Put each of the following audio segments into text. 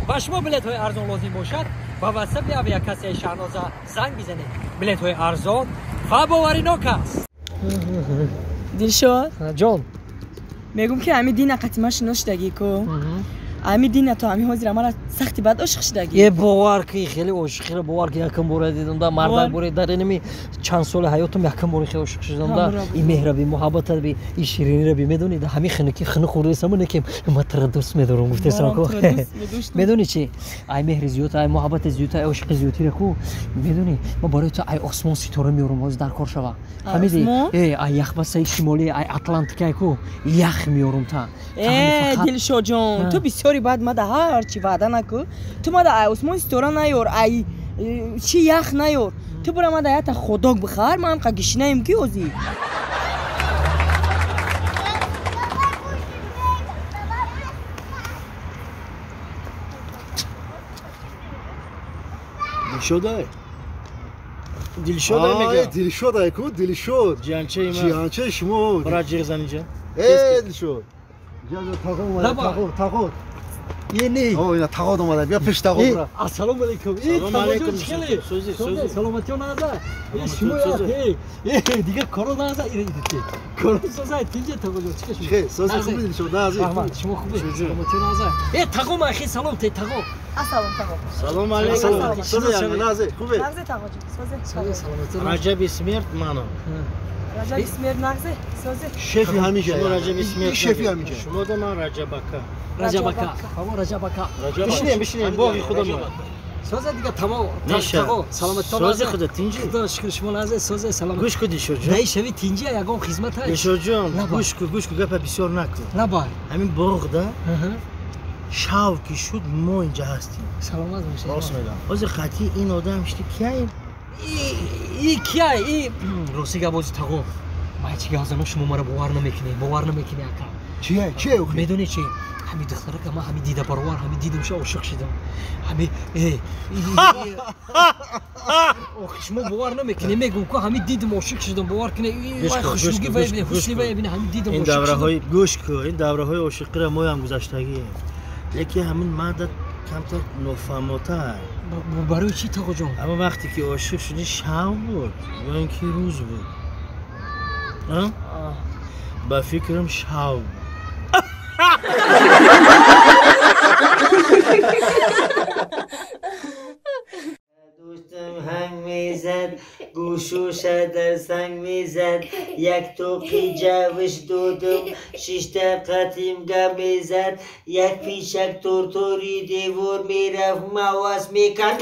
Ба шумо билетҳои арзон лозим бошад, ба ватсапи авиакассияи Шаҳноза занг бизанед. Билетҳои арзон ва боваринок аст. Дилшод? Ҷон. Мегум ки ҳами дина қатима шинос шудагӣ ку? Ҳами дина то ҳами ҳозир мара сахти бад ошиқ шудагӣ. Е бовар ки хеле ошиқиро бовар ки якум бора дидам да мардак боре дар инами чанд соли ҳаётам якум бора хеле ошиқ шудам да и меҳра би муҳаббата би и ширинира би медонӣ да ҳами хинуки хину хӯрдесаму некем ма тра дӯст медорам гуфтесам ку. Медонӣ чи? Ай меҳри зиёд, ай муҳаббати зиёд, ай ошиқи зиёдтира ку. Медонӣ ма барои ту ай осмон ситора меорам ҳозир дар кор шава. Фаҳмидӣ? Э ай яхбастаи шимолӣ, ай Атлантика ку ях меорам та. Э Дилшодҷон, ту бисёри баъд мада ҳарчи ваъда наку. Ту мада ай осмон ситора наёр, ай чи ях наёр. Ту бура мада ята ходок бихар, ман ҳамқа гишинаем ки озӣ. Дилшодай? Дилшодай мегӯям. Дилшодай ку, Дилшод. Ҷиянчаи ман. Ҷиянчаи шумо. Бара ҷиғ зан инҷа. Э, Дилшод. Тағо омада, тағо, тағо. Е не. О, ина тағо омада. Бия пеш тағо бура. Ассалому алайкум. Э, тағоҷон чӣ хеле? Сӯзи, сӯзи. Саломатиё наза. Е, шумо э, э, дигар коро наза ира идите. Коро соза тинҷа тағоҷон чӣ шумо? Хе, сӯзи хуб Дилшод, наза. Раҳмат, шумо хубед? Саломатиё наза. Э, тағо ма хе салом те тағо. Ассалом тағо. Салом алайкум. Сӯзи наза, хубе? Нағзе тағоҷон, сӯзи. Сӯзи саломатиё. Раҷаби смерть мано. Раҷаби смерть нағзе, сӯзи. Шефи ҳамиҷа. Шумо Раҷаби смерть. Шефи ҳамиҷа. Шумо да ман Раҷабака. Раҷабака. Ҳамо Раҷабака. Бишинем, бишинем, боғи худамон. Сӯзи дига тамом. Тағо, саломатиё. Сӯзи худо тинҷи. Худо шукр шумо нағзе, сӯзи саломат. Гӯш ку Дилшодҷон. Дай шави тинҷи ягон хизмат ҳаст. Дилшодҷон, гӯш ку, гӯш ку, гапа бисёр накун. Лабай. Ҳамин боғда шав ки шуд мо инҷа ҳастем. Саломат бошед. Рост мегам. Ҳозир қатъи ин одам шти кияем? И кияй? И рости гап бози тағо. Ман чӣ гап занам шумо маро бовар намекунед, бовар намекунед ака. Чия, чия охи? Медонед чи? Ҳами духтарака ман ҳами дида баровар, ҳами дидамша ошиқ шидам. Ҳами охи шумо бовар намекунед, мегӯм ку ҳами дидам ошиқ шидам, бовар кунед. Хушнуги вай бинед, ҳусни вай бинед, ҳами дидам ошиқ шидам. Гӯш ку, ин давраҳои ошиқиро моям гузаштагием. Лекин ҳамин марда камтар нофаҳмотар. Барои чӣ тағоҷон? Аммо вақте ки ошиқ шудӣ шав буд ё ин ки рӯз буд? Ба фикрам шав буд. Дӯстам ҳанг мезад, гӯшуша дар санг мезад, як тоқи ҷавиш додум, шишта қатим гап мезад, як пишак тортори девор мерафт, маваз мекард.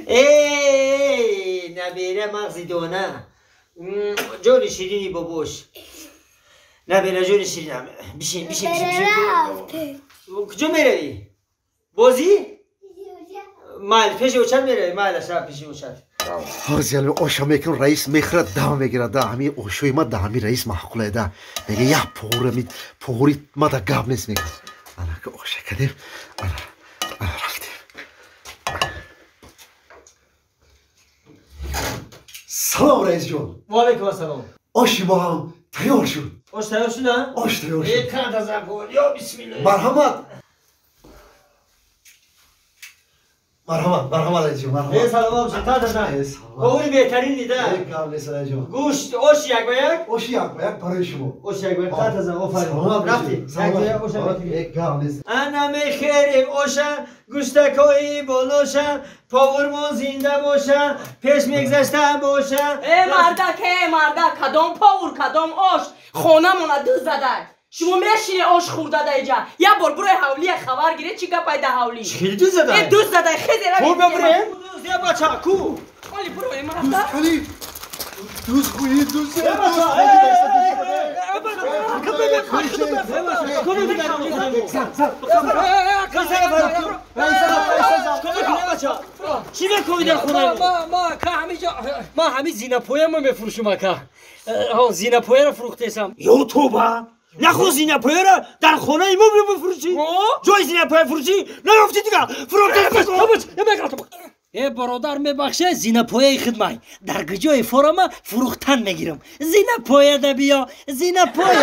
Эй, набера мағзи дона, ҷони ширини бобош. Набера ҷони ширинам, бишин, бишин, бишин. Куҷо меравӣ? Бозӣ? Майли, пеши очат меравӣ? Майлаш, рафт пеши очат. Ҳозир оша мекунам, раис мехӯрад, дам мегирад, да ҳами ошои ма да ҳами раис маъқулае, да. Мега як пора пори ма да гап нест мега. Ана ки оша кардем, ана, ана рафтем. Салом раисҷон. Ва алайкум ассалом. Оши мо ҳам тайёр шуд. Ош тайёр шуд, а? Ош тайёр шуд. Э, кан тазаккур, ё бисмиллоҳ. Марҳамат. Марҳамат, марҳамат раисҷон, марҳамат. Э, саломат бошед, та тазан. Повури беҳтарин дида. Э, гап нест раисҷон. Гӯшт, ош як ба як? Ош як ба як барои шумо. Ош як ба як, та тазан, офарин. Рафтем. Як ба як оша мекунем. Э, гап нест. Ана мехӯрем оша, гӯштакҳои болоша, повурмон зинда боша, пеш мегзашта боша. Э, мардак, э, мардак, кадом повур, кадом ош? Хонамона дӯз задай. Шумо мешине ош хӯрда да иҷа. Як бор бурои ҳавлия хабар гире, чӣ гапай да ҳавлӣ? Чӣ хеле дӯз задай? Э, дӯз задай, хезе ра. Ку бибурем? Я бача, ку? Оли бурои марда. Кали. Дӯз хӯи, дӯз. Чӣ мекунӣ дар хонаи мо? Ма ҳами зинапоямо мефурӯшум ака. Зинапояро фурӯхтесам. Ё тоба! Нахо зинапояро дар хонаи мо бифурӯшӣ? Ҷои зинапоя фурӯшӣ наёфтӣ дига. Фурӯхта. Э бародар мебахше, зинапояи хидмай. Дар куҷои форама фурӯхтан мегирам. Зинапоя да биё, зинапоя.